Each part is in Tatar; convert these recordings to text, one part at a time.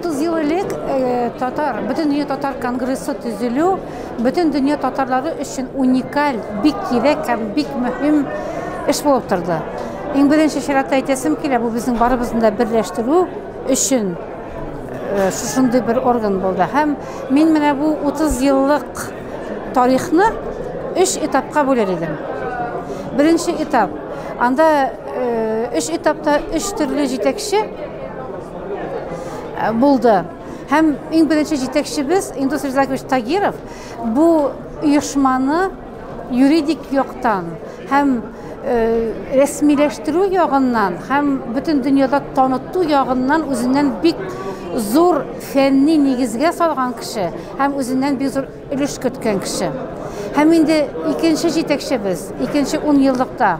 30 ел элек татар, Бөтендөнья татар конгрессы төзелү бөтен дөнья татарлары өчен уникаль, бик кирәк һәм бик мөһим эш булып торды. Иң беренче чиратта әйтәсем килә, бу безнең барыбызны да берләштерү өчен шушындый бер орган булды. Һәм мин менә бу 30 еллык тарихны өч этапка бүлер идем. Беренче этап. Анда өч этапта өч төрле җитәкче булды. Һәм иң беренче җитәкчебез Индус Ризакович Тагиров бу оешманы юридик яктан һәм рәсмиләштерү ягыннан һәм бөтен дөньяда таныту ягыннан үзеннән бик зур фәнни нигезгә салган кеше һәм үзеннән бик зур өлеш керткән кеше. Һәм инде икенче җитәкчебез, икенче ун еллыкта,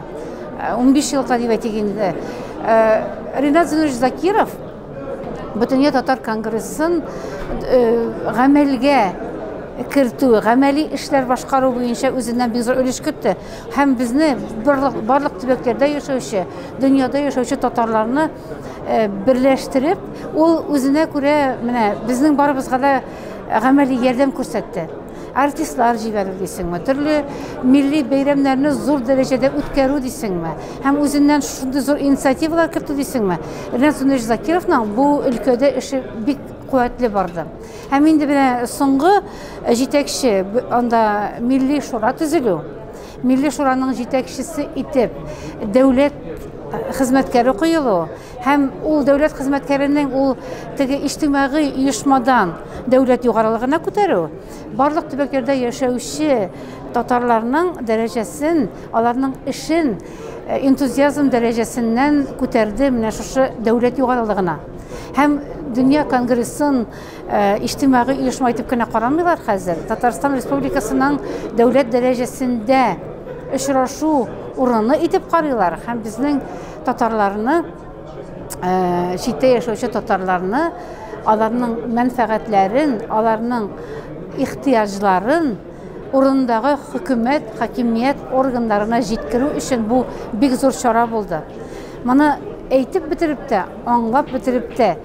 15 еллыкта дип әйтик инде, Ринат Зинурович Закиров Бөтендөнья татар конгрессын гамәлгә кертү, гамәли эшләр башкару буенча үзеннән бик зур өлеш кертте. Һәм безне барлык, барлык төбәкләрдә яшәүче, дөньяда яшәүче татарларны берләштереп, ул үзенә күрә менә безнең барыбызга да гамәли ярдәм күрсәтте. Артистлар җибәрү дисеңме, төрле милли бәйрәмнәрне зур дәрәҗәдә үткәрү дисеңме, һәм үзеннән шундый зур инициативалар кертү дисеңме, Ринат Зунович Закировның бу өлкәдә эше бик куәтле барды. Һәм инде менә соңгы җитәкче анда Милли шура төзелү, Милли шураның җитәкчесе итеп дәүләт хезмәткәре куелу һәм ул дәүләт хезмәткәренең ул теге иҗтимагый оешмадан дәүләт югарылыгына күтәрү, барлык төбәкләрдә яшәүче татарларның дәрәҗәсен, аларның эшен энтузиазм дәрәҗәсеннән күтәрде менә шушы дәүләт югарылыгына. Һәм Дөнья конгрессын иҗтимагый оешма итеп кенә карамыйлар хәзер. Татарстан Республикасының дәүләт дәрәҗәсендә очрашу урыны итеп карыйлар һәм безнең татарларны, читтә яшәүче татарларны, аларның мәнфәгатьләрен, аларның ихтыяҗларын урындагы хөкүмәт, хакимият органнарына җиткерү өчен бу бик зур чара булды. Моны әйтеп бетереп тә, аңлап бетереп тә,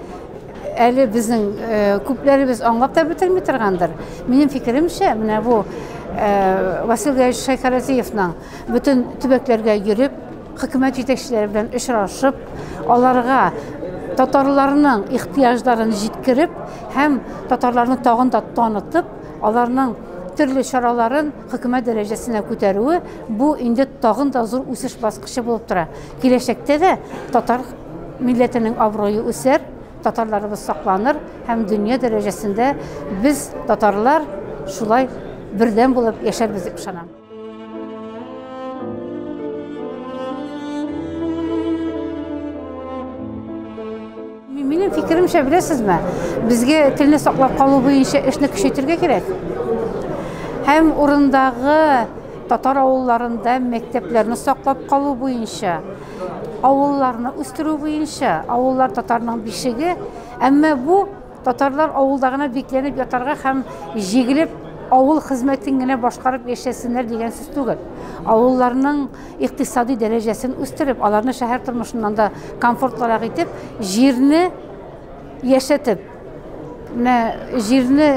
әле безнең күпләребез аңлап та бетерми торгандыр. Минем фикеремчә, менә бу Васил Гаевич Шәйхразиевның бөтен төбәкләргә йөреп, хөкүмәт җитәкчеләре белән очрашып, аларга татарларның ихтыяҗларын җиткереп һәм татарларны тагын да танытып, аларның төрле чараларын хөкүмәт дәрәҗәсенә күтәрүе, бу инде тагын да зур үсеш баскычы булып тора. Киләчәктә дә татар милләтенең абруе үсәр, татарларыбыз сакланыр һәм дөнья дәрәҗәсендә без, татарлар, шулай бердәм булып яшәрбез дип ышанам. Минем фикеремчә, беләсезме, безгә телне саклап калу буенча эшне көчәйтергә кирәк. Һәм урындагы татар авылларында мәктәпләрне саклап калу буенча, авылларны үстерү буенча, авыллар татарның бишеге, әмма бу татарлар авылда гына бикләнеп ятарга һәм җигелеп авыл хезмәтен генә башкарып яшәсеннәр дигән сүз түгел. Авылларның икътисади дәрәҗәсен үстереп, аларны шәһәр тормышыннан да комфортлырак итеп, җирне яшәтеп, менә җирне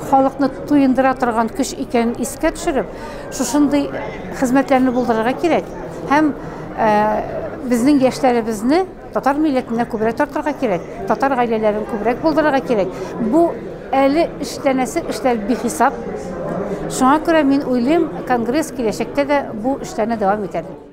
халыкны туендыра торган көч икәнен искә төшереп, шушындый хезмәтләрне булдырырга кирәк. Һәм безнең яшьләребезне татар милләтенә күбрәк тартырга кирәк, татар гаиләләрен күбрәк булдырырга кирәк. Бу әле эшләнәсе эшләр бихисап. Шуңа күрә мин уйлыйм, конгресс киләчәктә дә бу эшләрне дәвам итәр дип.